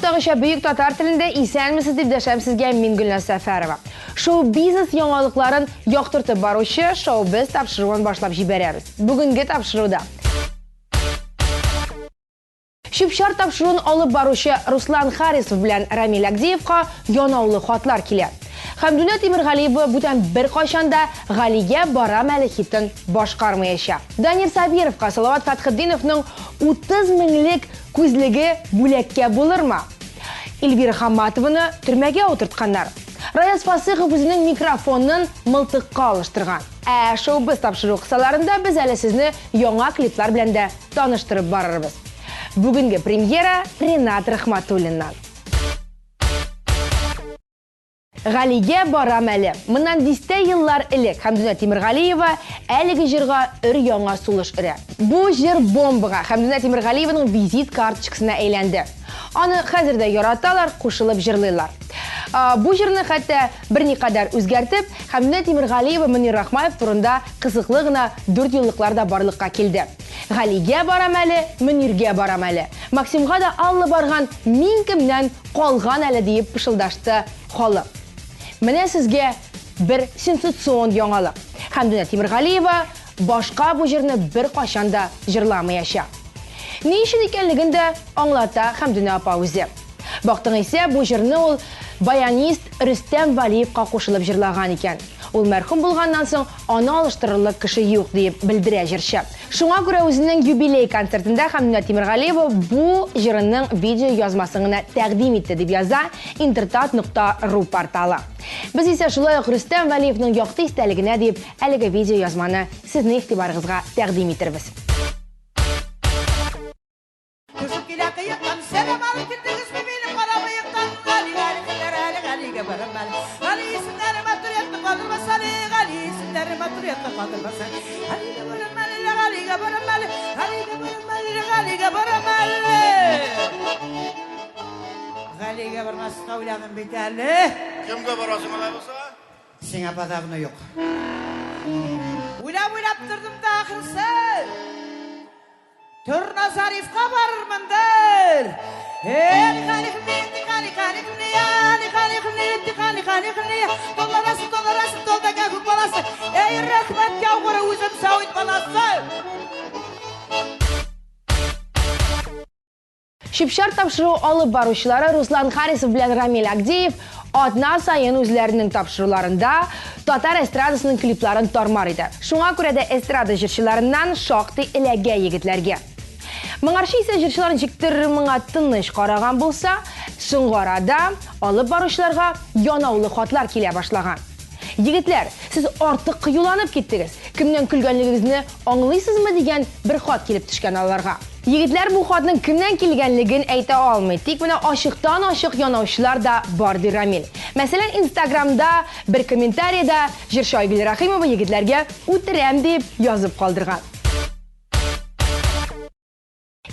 Һәрвакыттагыча бөек татар телендә исәнмесез дип дәшәм сезгә мин Гөлназ Сәфәрова. Шоу-бизнес яңалыкларын яктыртып баручы Шоу-без тапшыруын башлап җибәрәбез. Бүгенге тапшыруда Чүп-чар тапшыруын алып баручы Руслан Харисов белән Рамил Агдеевка янаулы хатлар килә. Хәмдүнә Тимергалиева бүтән беркайчан да Галигә барам әле хитын башкармаячак. Данир Сабировка Салават Фәтхетдиновның 30 меңлек күзлеге бүләккә булырмы? Эльвира Хамматованы төрмәгә утыртканнар. Раяз Фасыйхов үзенең микрофонын мылтыкка алыштырган. Ә Шоу-без тапшыруы кысаларында без әле сезне яңа клиплар белән дә таныштырып барырбыз. Бүгенге премьера Ренат Рахматуллиннан. Галигә барам әле. Моннан дистә еллар элек Хәмдүнә Тимергалиева әлеге җырга өр-яңа сулыш өрә. Бу җыр бомбага, Хәмдүнә Тимергалиеваның визит карточкасына әйләнде. Аны хәзер дә яраталар, кушылып җырлыйлар. Бу җырны хәтта берникадәр үзгәртеп, Хәмдүнә Тимергалиева Мөнир Рахмаев турында кызыклы гына дүртьюллыклар да барлыкка килде. Галигә барам әле, Мөниргә барам әле. Максимга да Алла барган, мин кемнән калган әле, диеп пышылдашты халык. Менә сезгә бер сенсацион яңалык. Хәмдүнә Тимергалиева башка бу җырны беркайчан да җырламаячак. Ни өчен икәнлеген дә аңлата Хәмдүнә апа үзе. Бактың исә, бу җырны ул баянист Рөстәм Вәлиевка кушылып җырлаган икән. Ул мәрхүм булганнан соң аны алыштырырлык кеше юк, диеп белдерә җырчы. Шуңа күрә үзенең юбилей концертында Хәмдүнә Тимергалиева бу җырының видеоязмасын гына тәкъдим итте, дип яза Интертат нокта ру порталы. Без исә шулай ук Рөстәм Вәлиевның якты истәлегенә диеп әлеге видеоязманы сезнең игътибарыгызга тәкъдим итербез. Төшеп килә кыектан, сәлам алып килдегезме минем кара мыектан? Гали, Гали, хәлләр әле, Галигә барам әле. Гали исемнәре матур ятты калдырмас әле, Гали исемнәре матур ятты калдырмас әле. Галигә барам әле, Галигә барам әле, Галигә барам әле, Галигә барам әле. Галигә бармаска уйладым бит әле. Кемгә барасың алай булса? Сиңа подавно юк. Уйлап-уйлап тордым да ахрысы. Торна Зарифка барырмындыр. Толларасы, толларасы, толда кәкүк баласы. Эй, рәхмәт яугыры, үзем сәүит баласы. Чүп-чар тапшыруы алып баручылары Руслан Харисов белән Рамил Агдеев атна саен үзләренең тапшыруларында татар эстрадасының клипларын тар-мар итә. Шуңа күрә дә эстрада җырчыларыннан шактый эләгә егетләргә. Моңарчы исә җырчылар ничектер моңа тыныч караган булса, соңгы арада алып баручыларга янаулы хатлар килә башлаган. Егетләр, сез артык кыюланып киттегез, кемнән көлгәнлегегезне аңлыйсызмы дигән бер хат килеп төшкән аларга. Егетләр бу хатның кемнән килгәнлеген әйтә алмый, тик менә ачыктан-ачык янаучылар да бар, ди Рамил. Мәсәлән, Инстаграмда бер комментариядә җырчы Айгөл Рәхимова егетләргә үтерәм дип язып калдырган.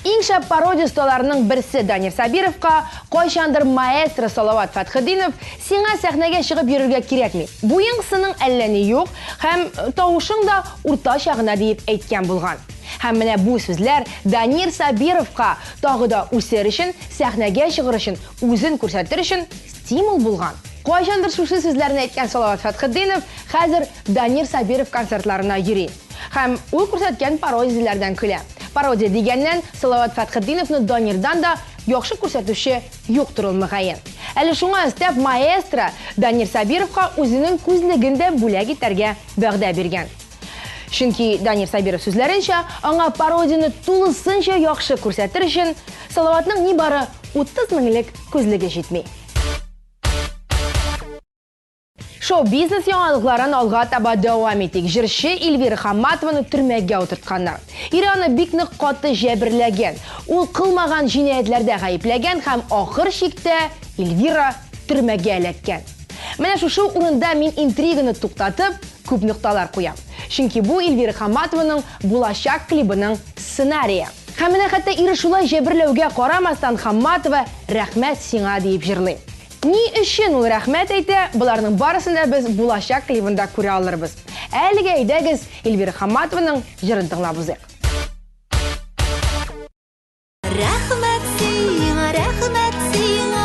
Иң шәп пародия осталарының берсе Данир Сабировка кайчандыр маэстро Салават Фәтхетдинов Сиңа сәхнәгә чыгып йөрергә кирәкми, буең-сының әллә ни юк һәм тавышың да уртача гына диеп әйткән булган. Һәм менә бу сүзләр Данир Сабировка тагы да үсер өчен, сәхнәгә чыгыр өчен, үзен күрсәтер өчен стимул булган. Кайчандыр шушы сүзләрне әйткән Салават Фәтхетдинов хәзер Данир Сабиров концертларына йөри. Һәм ул күрсәткән пародияләрдән көлә. Пародия дигәннән, Салават Фәтхетдиновны Данирдан да яхшы күрсәтүче юктыр ул, мөгаен. Әле шуңа өстәп, маэстро Данир Сабировка үзенең күзлеген дә бүләк итәргә вәгъдә биргән. Чөнки, Данир Сабиров сүзләренчә, аңа пародияне тулысынча яхшы күрсәтер өчен Салаватның нибары 30 меңлек күзлеге җитми. Шоу-бизнес яңалыкларын алга таба дәвам итик. Җырчы Эльвира Хамматованы төрмәгә утыртканнар. Ире аны бик нык каты җәберләгән. Ул кылмаган җинаятьләрдә гаепләгән һәм ахыр чиктә Эльвира төрмәгә эләккән. Менә шушы урында мин интриганы туктатып, күп нокталар куям. Чөнки бу Эльвира Хамматованың булачак клибының сценарие. Һәм менә хәтта ире шулай җәберләүгә карамастан Хамматова рәхмәт сиңа диеп җырлый. Ни өчен ул рәхмәт әйтә, боларның барысын да без булачак клибында күрә алырбыз. Ә әлегә әйдәгез Эльвира Хамматованың җырын тыңлап узыйк. Рәхмәт сиңа, рәхмәт сиңа.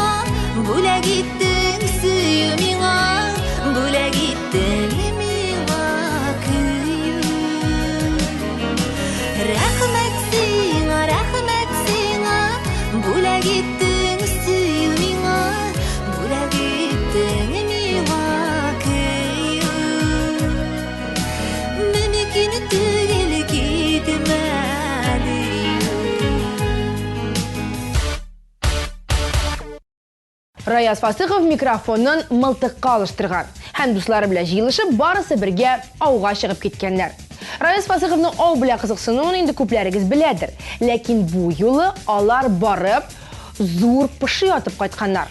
Раяз Фасыхов микрофонын мылтыкка алыштырган һәм дуслары белән җыелышып барысы бергә ауга чыгып киткәннәр. Раяз Фасыховның ау белән кызыксынуын инде күпләрегез беләдер. Ләкин бу юлы алар барып зур поши атып кайтканнар.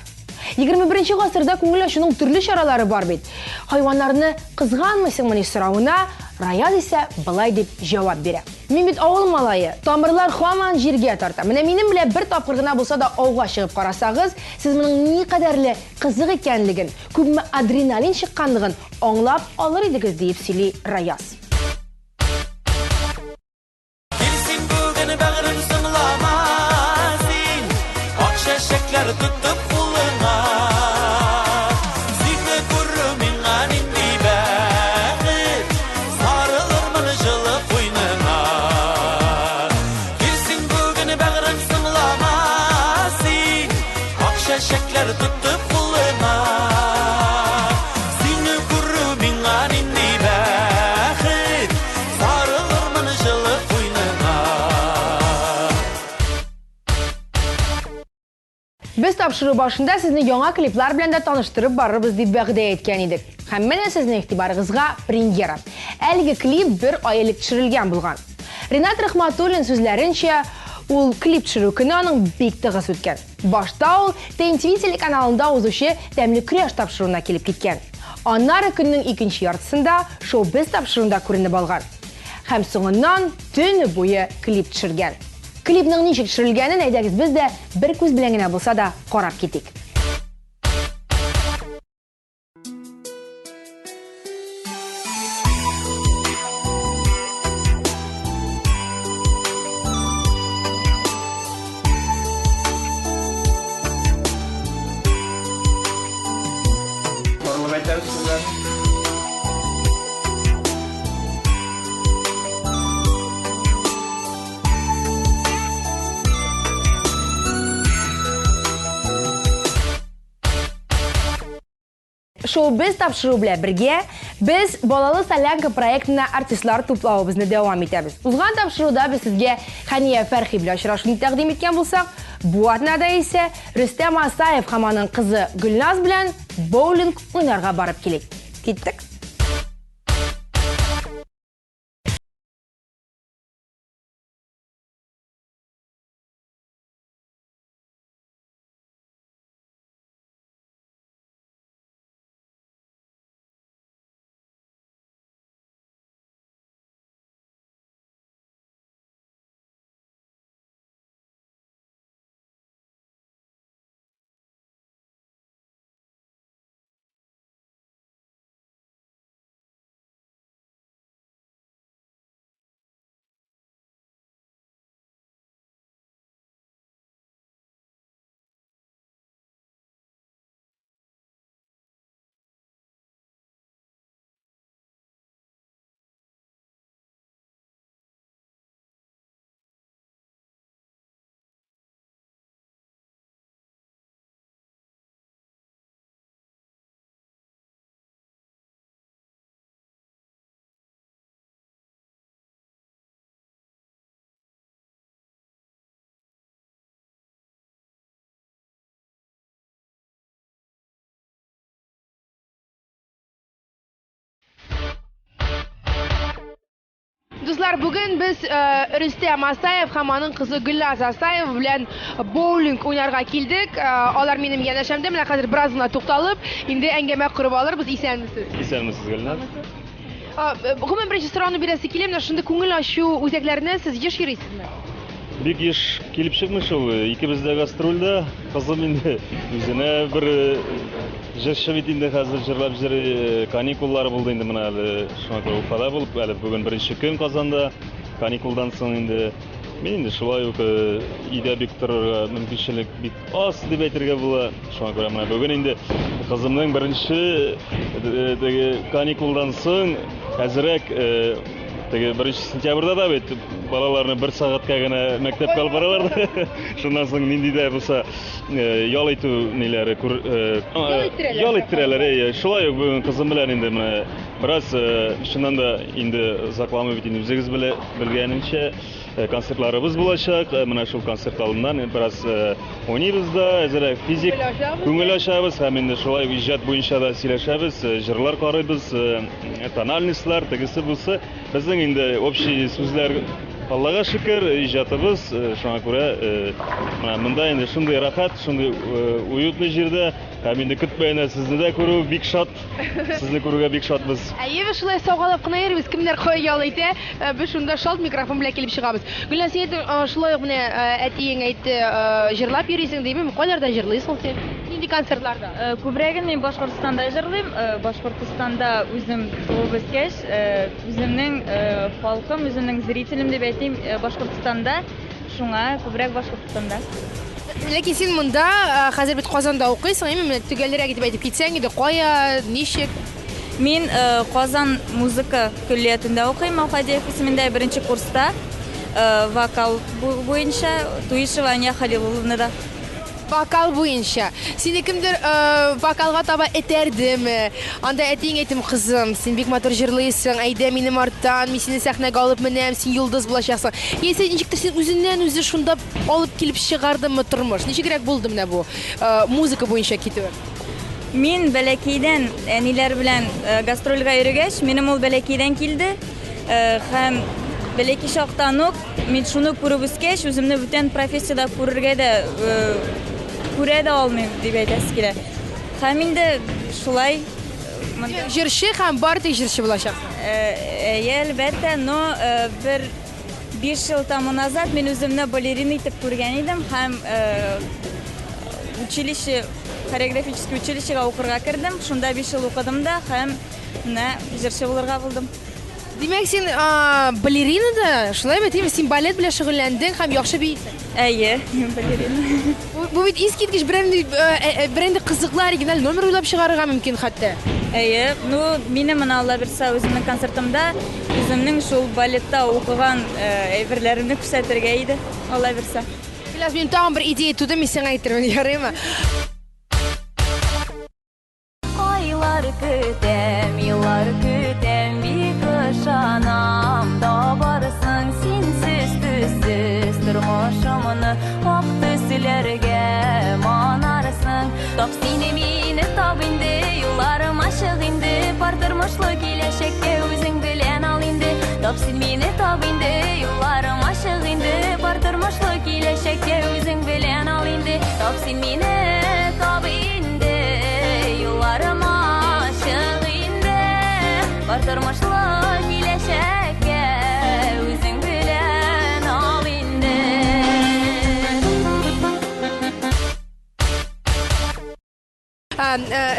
21 гасырда күңел ачуның төрле чаралары бар бит. Хайваннарны кызганмыйсыңмыни соравына Раяз исә былай дип җавап бирә. Мин бит авыл малае, тамырлар һаман җиргә тарта. Менә минем белән бер тапкыр гына булса да ауга чыгып карасагыз, сез моның никадәрле кызык икәнлеген, күпме адреналин чыкканлыгын аңлап алыр идегез, диеп сөйли Раяз. Кил син бүген, бәгърем, соңлама син, Ак чәчәкләр тотып кулыңа. Сине күрү миңа нинди бәхет, Сарылырмын җылы куйныңа. Кил син бүген, бәгърем, соңлама син, Ак чәчәкләр тотып кулыңа. Сине күрү миңа нинди бәхет, Сарылырмын җылы куйныңа. Без тапшыру башында сезне яңа клиплар белән дә таныштырып барырбыз дип вәгъдә иткән идек. Һәм менә сезнең игътибарыгызга премьера. Әлеге клип бер ай элек төшерелгән булган. Ринат Рахматуллин сүзләренчә, ул клип төшерү көне аның бик тыгыз үткән. Башта ул ТНТВ телеканалында узучы Тәмле көрәш тапшыруына килеп киткән. Аннары көннең икенче яртысында Шоу-біз тапшыруында күренеп алган. Һәм соңыннан төне буе клип төшергән. Клипның ничек төшерелгәнен әйдәгез без дә бер күз белән генә булса да карап китик. Борылып әйтәбез сүзләрне. Шоу-біз тапшыру белән бергә без Балалы солянка проектына артистлар туплавыбызны дәвам итәбез. Узган тапшыруда без сезгә Хәния Фәрхи белән очрашуны тәкъдим иткән булсак, бу атнада исә Рөстәм Асаев һәм аның кызы Гөлназ белән боулинг уйнарга барып килик. Киттек. Дуслар, бүген без Рөстәм Асаев һәм аның кызы Гөлназ Асаева белән боулинг уйнарга килдек. Алар минем янәшәмдә. Менә хәзер бераз гына тукталып, инде әңгәмә корып алырбыз. Исәнмесез. Исәнмесез, Гөлназ. Гомумән, беренче сорауны бирәсе килә. Менә шундый күңел ачу үзәкләренә сез еш йөрисезме? Бик еш килеп чыкмый шул. Икебез дә гастрольдә. Кызым инде үзенә бер җырчы бит инде хәзер җырлап йөри. Каникуллары булды инде менә әле. Шуңа күрә Уфада булып, әле бүген беренче көн Казанда. Каникулдан соң инде мин инде шулай ук өйдә бик торырга мөмкинчелек бик аз дип әйтергә була. Шуңа күрә менә бүген инде кызымның беренче теге каникулдан соң әзрәк теге 1 сентябрьдә дә бит балаларны бер сәгатькә генә мәктәпкә алып баралар. Шуннан соң нинди дә булса ял итү ниләре күр Ял иттерәләр. Ял иттерәләр, әйе. Шулай ук бүген кызым белән инде менә бераз чыннан да инде озакламый бит инде үзегез белгәненчә. концертларыбыз булачак. Менә шул концерт алдыннан бераз уйныйбыз да, әзрәк физик күңел ачабыз һәм инде шулай иҗат буенча да сөйләшәбез, җырлар карыйбыз, тональностьлар, тегесе бусы. Безнең инде общий сүзләр Аллага шөкер, иҗатыбыз, шуңа күрә менә монда инде шундый рәхәт, шундый уютный җирдә һәм инде көтмәгәндә сезне дә күрү бик шат. Сезне күрүгә бик шатбыз. Әйе, без шулай саугалап кына йөрибез. Кемнәр кая ял итә, без шунда шалт микрофон белән килеп чыгабыз. Гөлназ, син әйттең, шулай ук менә әтиең әйтте, җырлап йөрисең димме? Кайларда җырлыйсың син? Нинди концертларда? Күбрәген мин Башкортстанда җырлыйм. Башкортстанда үзем туып үскәч, Үземнең халкым, үземнең зрителем дип әйтим, Башкортстанда, шуңа күбрәк Башкортстанда. Ләкин син монда хәзер бит Казанда укыйсың, әйме? Менә төгәлрәк итеп әйтеп китсәң иде, кая, ничек? Мин Казан музыка көллиятендә укыйм, Мавхадиев исемендә беренче курста, вокал буенча Туишева Ания Халилулловнада. Вокал буенча. Сине кемдер вокалга таба этәрдеме? Анда әтиең әйтем, кызым, син бик матур җырлыйсың, әйдә минем арттан, мин сине сәхнәгә алып менәм, син йолдыз булачаксың. Яисә ничектер син үзеннән-үзе шунда алып килеп чыгардымы тормыш? Ничегрәк булды менә бу музыка буенча китүе? Мин бәләкәйдән әниләр белән гастрольгә йөрегәч, минем ул бәләкәйдән килде. Һәм бәләкәй чактан ук мин шуны күреп үскәч, үземне бүтән профессиядә күрергә дә күрә дә алмыйм дип әйтәсе килә. Һәм инде шулай Җырчы һәм бары тик җырчы булачаксың. Әйе, әлбәттә, но бер 5 ел тому назад мин үземне балерина итеп күргән идем һәм училище, хореографический училищега укырга кердем. Шунда 5 ел укыдым да һәм менә җырчы булырга булдым. Димәк, син балерина да, шулай бит, әйеме? Син балет белән шөгыльләндең һәм яхшы биисең. Әйе, мин балерина. Бу бит искиткеч берәр кызыклы оригиналь номер уйлап чыгарырга мөмкин хәтта. Әйе, ну, минем менә Алла бирса үземнең концертымда үземнең шул балетта укыган әйберләремне күрсәтергә иде, Алла бирса. Гөлназ, минем тагын бер идея туды, мин сиңа әйтермен, ярыймы? Айлар көтәм, еллар көтәм, бик ышанам, табарсың синсез төссез тормышымны ак төсләргә манарсың. Тап сине мине тап инде, юлларым ачык инде, пар тормышлы киләчәккә үзең белән ал инде. Тап син мине тап инде, юлларым ачык инде, пар тормышлы киләчәккә үзең белән ал инде. Тап син мине тап инде, юлларым ачык инде, пар тормышлы киләчәккә үзең белән ал инде.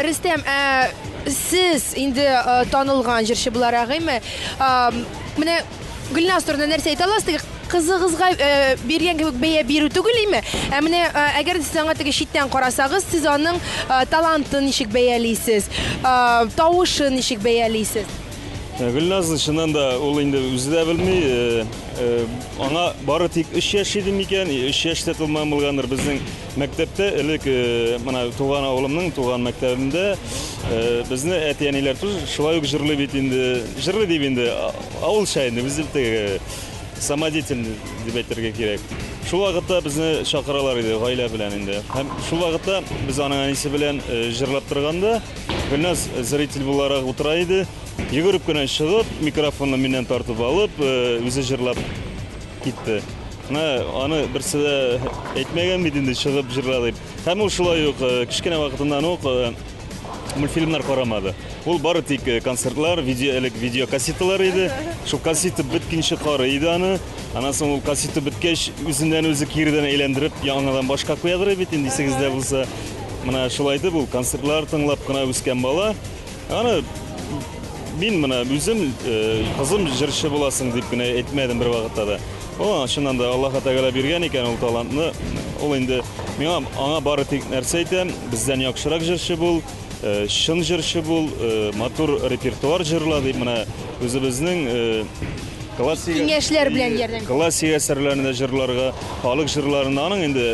Рөстәм, сез инде танылган җырчы буларак, әйме? Менә Гөлназ турында нәрсә әйтә аласыз? Теге кызыгызга биргән кебек бәя бирү түгел, әйме? Ә менә әгәр сез аңа теге читтән карасагыз, сез аның талантын ничек бәялисез? Тавышын ничек бәялисез? Гөлназ, чыннан да, ул инде үзе дә белми. Аңа бары тик 3 яшь иде микән? 3 яшь тә тулмаган булгандыр. Безнең мәктәптә элек менә туган авылымның туган мәктәбемдә безне әти-әниләр тоже шулай ук җырлый бит инде. Җырлый дип инде, авылча инде, үзе теге самодеятельный дип әйтергә кирәк. Шул вакытта безне чакыралар иде гаилә белән инде. Һәм шул вакытта без аның әнисе белән җырлап торганда, Гөлназ зритель буларак утыра иде. Йөгереп кенә чыгып, микрофонны миннән тартып алып, үзе җырлап китте. Менә аны берсе дә әйтмәгән бит инде, чыгып җырла дип. Һәм ул шулай ук кечкенә вакытыннан ук мультфильмнар карамады. Ул бары тик концертлар, видео, элек видеокассеталар иде. Шул кассета беткәнче карый иде аны. Аннан соң ул кассета беткәч, үзеннән үзе киредән әйләндереп, яңадан башка куядыр бит инде, исегездә булса. Менә шулай итеп ул концертлар тыңлап кына үскән бала. Аны мин менә үзем кызым җырчы буласың дип кенә әйтмәдем бер вакытта да. Ул чыннан да Аллаһ Тәгалә биргән икән ул талантны. Ул инде миңа аңа бары тик нәрсә әйтәм, бездән яхшырак җырчы бул, чын җырчы бул, матур репертуар җырла дип менә үзебезнең классик киңәшләр белән ярдәм. Классик әсәрләрне дә җырларга, халык җырларын аның инде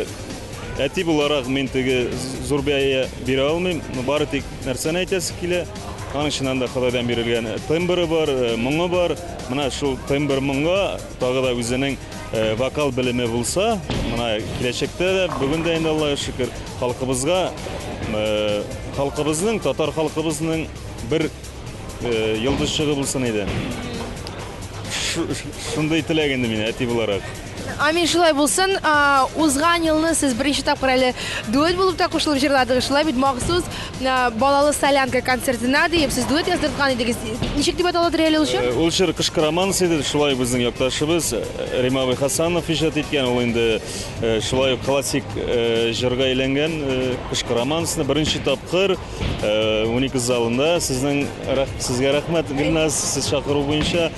әти буларак мин теге зур бәя бирә алмыйм, но бары тик нәрсәне әйтәсе килә, аның чыннан да Ходайдан бирелгән тембры бар, моңы бар. Менә шул тембр моңга тагы да үзенең вокал белеме булса, менә киләчәктә дә, бүген дә инде Аллага шөкер, халкыбызга, халкыбызның, татар халкыбызның бер йолдызчыгы булсын иде. Шундый теләк инде мин әти буларак. Амин, шулай булсын. Узган елны сез беренче тапкыр әле дуэт булып та кушылып җырладыгыз. Шулай бит, махсус балалы солянка концертына диеп сез дуэт яздырткан идегез. Ничек дип аталадыр әле ул җыр? Ул җыр Кышкы романс иде. Шулай безнең якташыбыз Рим абый Хасанов иҗат иткән. Ул инде шулай ук классик җырга әйләнгән Кышкы романсны беренче тапкыр 12 залында сезнең сезгә рәхмәт, Гөлназ, сез чакыру буенча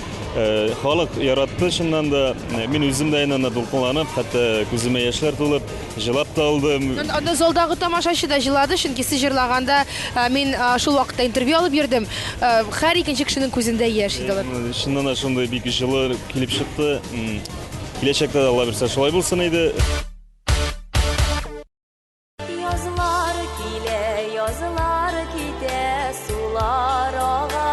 халык яратты чыннан да. Мин үзем дә инде дулкынланып, хәтта күземә яшьләр тулып, җылап та алдым. Анда залдагы тамашачы да җылады, чөнки сез җырлаганда мин шул вакытта интервью алып йөрдем. Һәр икенче кешенең күзендә яшь иде алар. Чыннан да шундый бик җылы килеп чыкты. Киләчәктә дә Алла бирсә шулай булсын иде. Язлар килә, язлар китә, сулар ага.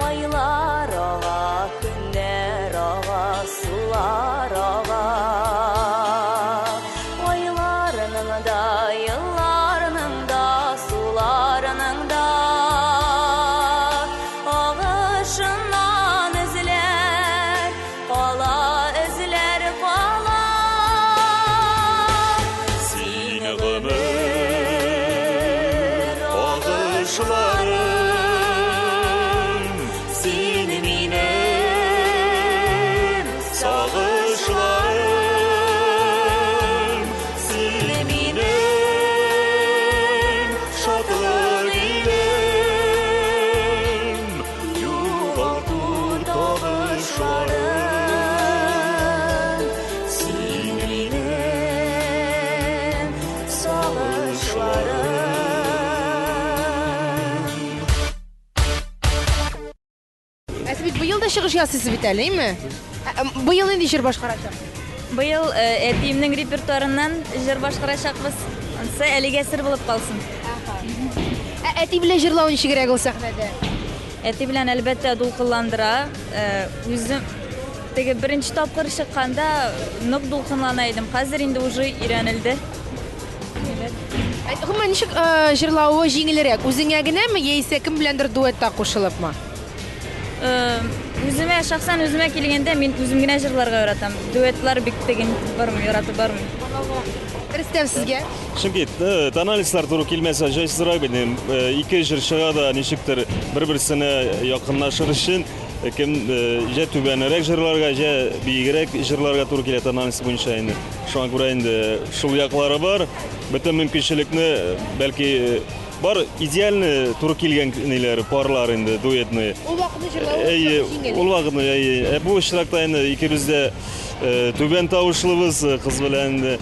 Айлар ага, көннәр ага, сулар ага. Айларның да, елларның да, суларның да агышыннан эзләр кала, эзләр кала. Син гомер агышларым, син минем сагышларым, син минем шатлык илем, югалту табышларым, син минем сагышларым. Ә сез бит быел да чыгыш ясыйсыз бит әле, әйме? Быел нинди җыр башкарачаксыз? Быел әтиемнең репертуарыннан җыр башкарачакбыз. Анысы әлегә сер булып калсын. Ә әти белән җырлау ничегрәк ул сәхнәдә? Әти белән, әлбәттә, дулкынландыра. Үзем теге беренче тапкыр чыкканда нык дулкынлана идем. Хәзер инде уже өйрәнелде. Гомумән, ничек җырлавы җиңелрәк? Үзеңә генәме, яисә кем беләндер дуэтта кушылыпмы? Үземә, шәхсән үземә килгәндә, мин үзем генә җырларга яратам. Дуэтлар бик теге бармый, яратып бармый. Рөстәм, сезгә? Чөнки тональностьлар туры килмәсә җайсызрак бит. Ике җырчыга да ничектер бер-берсенә якынлашыр өчен кем җә түбәнрәк җырларга, җә биегрәк җырларга туры килә тональность буенча инде. Шуңа күрә инде шул яклары бар. Бөтен мөмкинчелекне бәлки бар идеальный туры килгән ниләр, парлар инде, дуэтный. Ул вакытны җырлавы Әйе, җиңел. ул вакытны, әйе. Ә бу очракта инде икебез дә түбән тавышлыбыз кыз белән инде.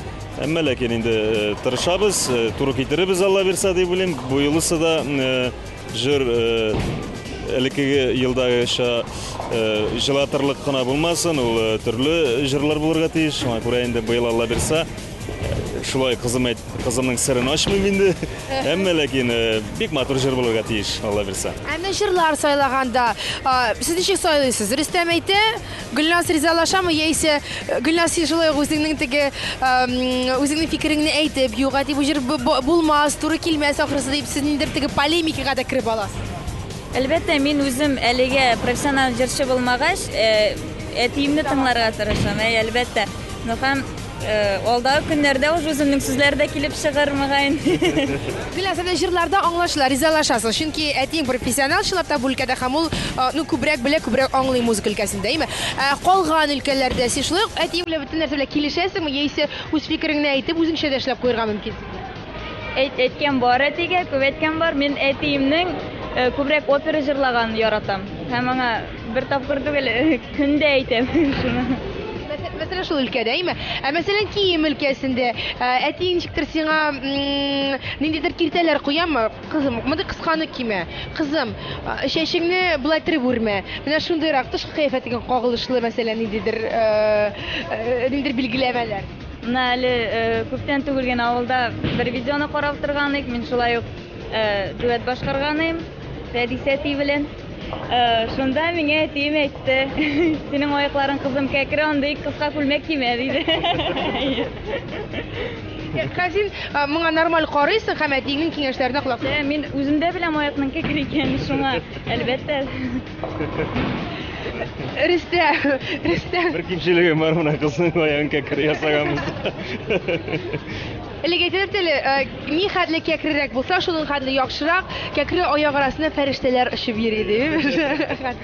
Әмма ләкин инде тырышабыз, туры китерербез Алла бирсә дип уйлыйм. Бу юлысы да җыр элеккеге елдагыча җылатырлык кына булмасын, ул төрле җырлар булырга тиеш. Шуңа күрә инде быел Алла бирсә, шулай кызым әйт, кызымның серен ачмыйм инде. Әмма ләкин бик матур җыр булырга тиеш, Алла бирсә. Ә менә җырлар сайлаганда, сез ничек сайлыйсыз? Рөстәм әйтә, Гөлназ ризалашамы, яисә Гөлназ син шулай ук үзеңнең теге үзеңнең фикереңне әйтеп, юк, әти, бу җыр булмас, туры килмәс ахрысы дип, сез ниндидер теге полемикага да кереп аласыз? Әлбәттә, мин үзем әлегә профессиональ җырчы булмагач, әтиемне тыңларга тырышам, әй, әлбәттә. Ну һәм алдагы көннәрдә уже үземнең сүзләр дә килеп чыгар, мөгаен. Гөлназ, менә җырларда аңлашыла, ризалашасың, чөнки әтиең профессионал чынлап та бу өлкәдә һәм ул, ну, күбрәк белә, күбрәк аңлый музыка өлкәсендә, әйме? Ә калган өлкәләрдә син шулай ук әтиең белән бөтен нәрсә белән килешәсеңме, яисә үз фикереңне әйтеп, үзеңчә дә эшләп куярга мөмкинсең? Әйт, әйткән бар әтигә, күп әйткән бар. Мин әтиемнең күбрәк опера җырлаганын яратам. Һәм аңа бер тапкыр түгел, көн дә әйтәм шуны. Мәсәлән, шул өлкәдә, әйме? Ә мәсәлән, кием өлкәсендә, әтиең ничектер сиңа ниндидер киртәләр куямы? Кызым, мондый кысканы кимә. Кызым, чәчеңне болай иттереп үрмә. Менә шундыйрак тышкы кыяфәтеңә кагылышлы, мәсәлән, ниндидер билгеләмәләр. Менә әле күптән түгел генә авылда бер видеоны карап торган идек. Мин шулай ук дуэт башкарган идем Рәдис әти белән. Шунда миңа әтием әйтте, синең аякларың, кызым, кәкре, андый кыска күлмәк кимә, диде. Һәм син моңа нормаль карыйсың һәм әтиеңнең киңәшләренә колак саласың. Мин үзем дә беләм аякның кәкре икәнен, шуңа, әлбәттә. Рөстәм, Рөстәм. Бер кимчелегем бар, менә кызның аягын кәкре ясаганбыз. Элек әйтәләр бит әле, ни хәтле кәкрерәк булса, шуның хәтле яхшырак. Кәкре аяк арасында фәрештәләр очып йөри дип.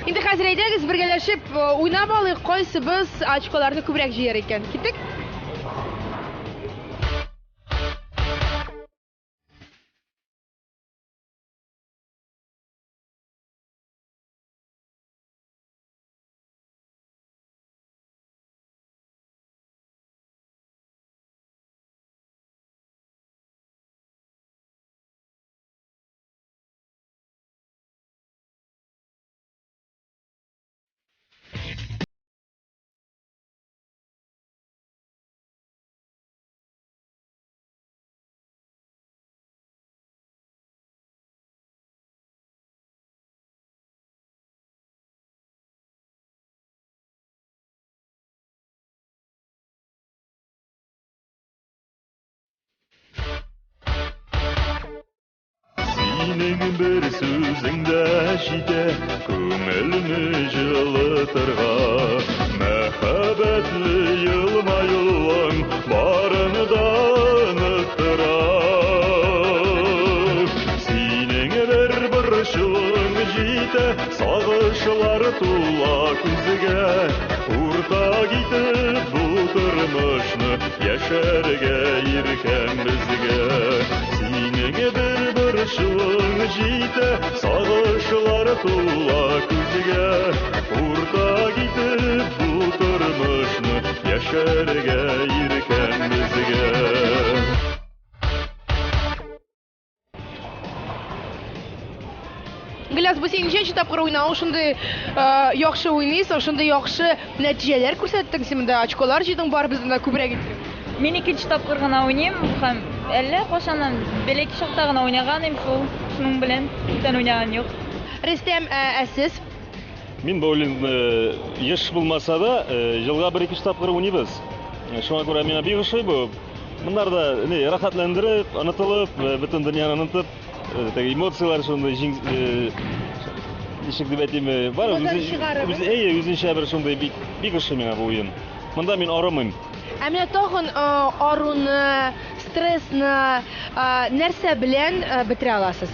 Инде хәзер әйдәгез бергәләшеп уйнап алыйк, кайсыбыз очколарны күбрәк җыяр икән. Киттек? Синең бер сүзең дә җитә күңелне җылытырга. Мәхәббәтле елмаюың барын да оныттыра. Синең бер борчуың җитә, сагышлар тула күзгә. Уртак итеп бу тормышны яшәргә иркән безгә. Синең бер борчуың җитә, сагышлар тула күзгә. Уртак итеп бу тормышны яшәргә иркән безгә. Гөлназ, бу синең ничәнче тапкыр уйнавың, шундый яхшы уйныйсың, шундый яхшы нәтиҗәләр күрсәттең син монда, очколар җыйдың барыбыздан да күбрәк итеп. Мин икенче тапкыр гына уйныйм һәм әллә кайчаннан бәләкәй чакта гына уйнаган идем шул, шуның белән бүтән уйнаган юк. Рөстәм, ә сез? Мин боулингны еш булмаса да, елга бер-ике тапкыр уйныйбыз. Шуңа күрә миңа бик ошый бу. Моннарда не, рәхәтләндереп, онытылып, бөтен дөньяны онытып, теге эмоцияләр шундый җиң ничек дип әйтим, бар үзе, әйе, үзенчә бер шундый бик бик ошый миңа бу уен. Монда мин арымыйм. Ә менә тагын аруны, стрессны нәрсә белән бетерә аласыз?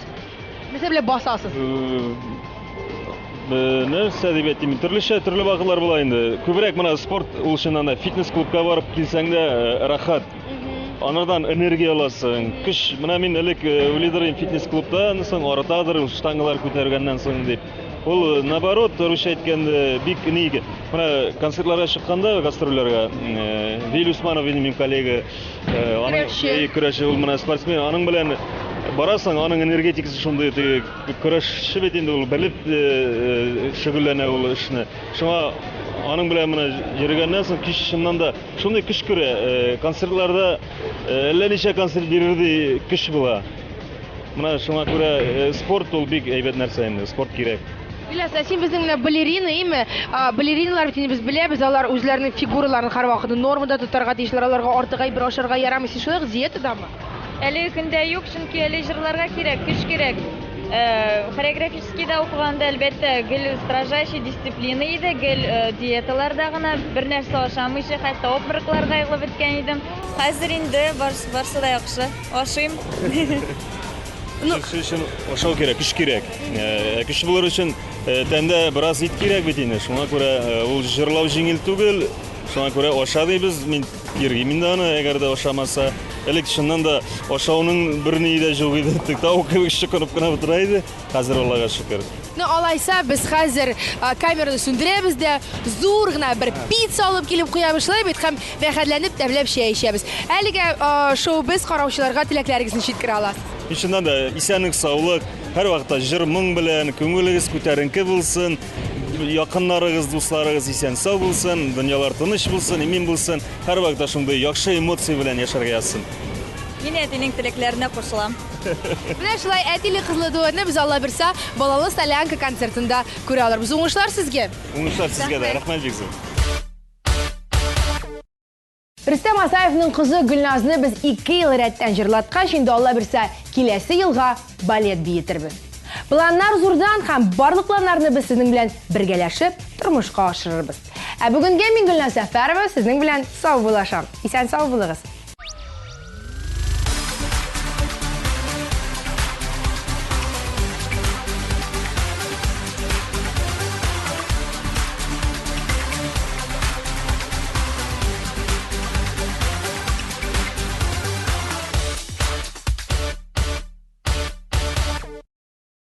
Нәрсә белән басасыз? Нәрсә дип әйтим, төрлечә төрле вакытлар була инде. Күбрәк менә спорт ул чыннан да фитнес клубка барып килсәң дә рәхәт. Анардан энергия аласың, көч. Менә мин элек уйлыйдыр идем фитнес клубтан соң арытадыр, штангалар күтәргәннән соң дип. Ул наоборот, русча әйткәндә, бик ни икән. Менә концертларга чыкканда, гастрольләргә, Вил Усманов минем коллега, аның көрәшче, ул менә спортсмен, аның белән барасың, аның энергетикасы шундый, теге көрәшче бит инде ул, белеп шөгыльләнә ул эшне. Шуңа аның белән менә йөргәннән соң көч чыннан да шундый көч керә. Концертларда әллә ничә концерт бирердей көч була. Менә шуңа күрә спорт ул бик әйбәт нәрсә инде, спорт кирәк. Ильяс, ә син безнең менә балерина, име? Балериналар бит инде без беләбез, алар үзләренең фигураларын һәрвакыт нормада тотарга тиешләр, аларга артык әйбер ашарга ярамый. Син шулай ук диетадамы? Әлеге көндә юк, чөнки әле җырларга кирәк, көч кирәк. Хореографическийда укыганда, әлбәттә, гел строжайший дисциплина иде, гел диеталарда гына, бер нәрсә ашамыйча, хәтта обморокларга егылып беткән идем. Хәзер инде барысы да яхшы, ашыйм. Җырчы өчен ашау кирәк, көч кирәк. Ә көч булыр өчен тәндә бераз ит кирәк бит инде. Шуңа күрә ул җырлау җиңел түгел. Шуңа күрә аша дибез. Мин тиргим инде аны, әгәр дә ашамаса. Элек чыннан да ашауның бер ни дә юк иде. Тик тавык кебек чокынып кына утыра иде. Хәзер Аллага шөкер. Ну, алайса, без хәзер камераны сүндерәбез дә, зур гына бер пицца алып килеп куябыз, шулай бит, һәм рәхәтләнеп тәмләп чәй эчәбез. Әлегә шоу-без караучыларга теләкләрегезне җиткерә аласыз. Чыннан да, исәнлек, саулык, һәрвакытта җыр-моң белән, күңелегез күтәренке булсын, якыннарыгыз, дусларыгыз исән-сау булсын, дөньялар тыныч булсын, имин булсын, һәрвакытта шундый яхшы эмоция белән яшәргә язсын. Мин әтинең теләкләренә кушылам. Менә шулай әтиле-кызлы дуэтны без Алла бирса, Балалы солянка концертында күрә алырбыз. Уңышлар сезгә! Уңышлар сезгә дә, рәхмәт бик зур. Рөстәм Асаевның кызы Гөлназны без ике ел рәттән җырлаткач, инде Алла бирсә, киләсе елга балет биетербез. Планнар зурдан һәм барлык планнарны без сезнең белән бергәләшеп тормышка ашырырбыз. Ә бүгенгә мин Гөлназ Сәфәрова сезнең белән саубуллашам. Исән-сау булыгыз!